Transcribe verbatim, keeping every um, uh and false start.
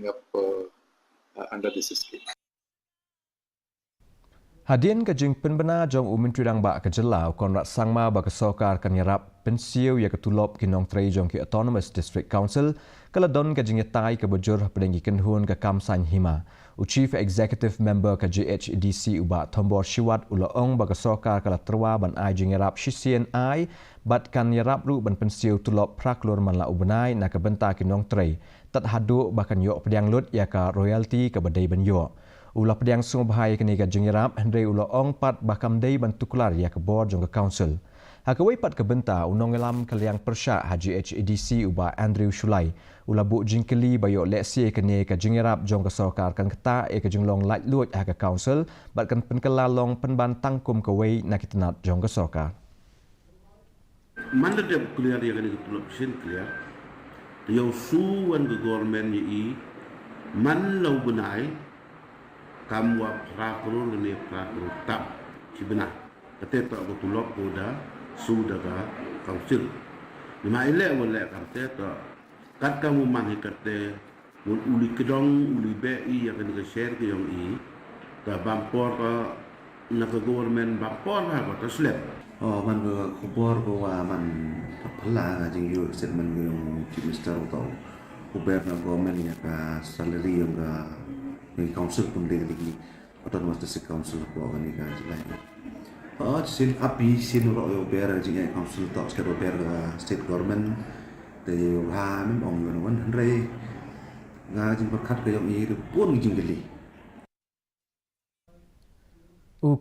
up uh, uh, under this scheme. Hadien ka jingpynbna jong u Myntri Rangbah ka jylla u Conrad Sangma ba ka sorkar kan ïarap pynsiew ïa ka tulop ki nongtrei jong ki Autonomous District Council, ka la don ka jingïatai kaba jur hapdeng ki kynhun ka kam saiñ hima. U Chief Executive Member ka J H A D C u Bah Thombor Shiwat u la ong ba ka sorkar ka la tyrwa ban ai jingïarap shisien ai bad kan ïarap ruh ban pynsiew tulop phra klur man la u bnai na ka bynta ki nongtrei, tad haduh ba kan ïoh pdiang lut ïa ka royalty kaba dei ban ïoh. U la pdiang sngewbha ïa kane ka jingïarap, hynrei u la ong pat ba kam dei ban tuklar ïa ka bor jong ka council. Ha kawei pat ka bynta, u nongïalam ka liang pyrshah ha J H A D C u Bah Andrew Shullai u la buh jingkylli ba ïoh lehse kane ka jingïarap jong ka sorkar kan ktah ïa ka jinglong laitluid ha ka council bad kan pynkylla long pynban tang kum kawei na ki tnat jong ka sorkar. Man da dep clear ïa kane ka tulop sien clear. Te ïa u shu wan ka government ïa i man la u bnai, kam wa phra klur lane phra klur tam shi bnai. Kate toh ka tulop ko da shu da ka council. Ni ma i leh wa leh kamte toh kat kam u man hi kate, ngun uli kdong uli beh i ïa kane ka share ka jong i. Ka bam por ka na ka government bam por ha ka ta slem. Oh, man ka khubor ko wa man ka phala ka jingïoh statement ka jong Chief Minister u tau u ber na government ïa ka salary jong ka, jong ka council pun dei lagi. Autonomous District Council ko kane ka jylla. Oh, sin api sin ro yo ber jingïaid council tok sket ber ka state government. Te yo ha mem ong yo wan hynrei nga jingpyrkhat ka jong i ri pun jingkylli. U